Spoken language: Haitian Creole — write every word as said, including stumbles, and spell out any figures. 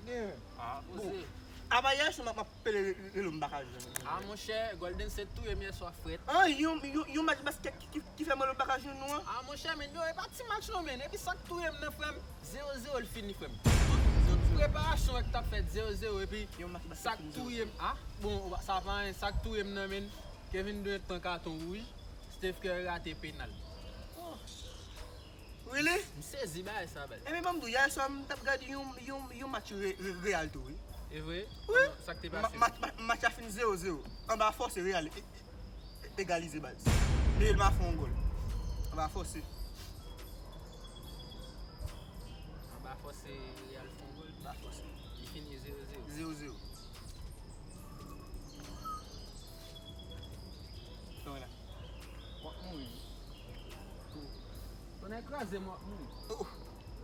Gen. Ah, Bon. Jose. Apa yè sou m ap pele rele m baka jwenn. Ah, monchè, Golden State touye m yè swa frèt. An, yon, yon, yon match basket ki, ki, ki fè m wè l baka jwenn nou an. Ah, monchè, men yo, e pa ti match non, men. Epi sa k touye m nan, frè m, zewo zewo l fini, frè m. Tout, tout preparasyon an k t ap fèt zewo zewo, epi Yon match basket sa k fini touye m, ah, bon, sa pa anyen, sa k touye m nan, men, Kevin Durant pran katon wouj, Steph Curry rate penal. Really? M sezi bagay sa, bèl. Ebyen, ban m di w, yè swa m t ap gade yon, yon, yon match re, re, Real tou, wi. E vre? Wi. Sa k te Ma- pase? Match, ma- match la fin zewo zewo. Anba fòse, Real e- e- egalize, baz. Neymar fè yon gòl. Anba fòse. Anba fòse, Real fè yon gòl. Anba fòse. Li fini zewo zewo. Zewo zewo. Tonnè. W ap mouri. Tonnè kraze m, w ap mouri. Oh,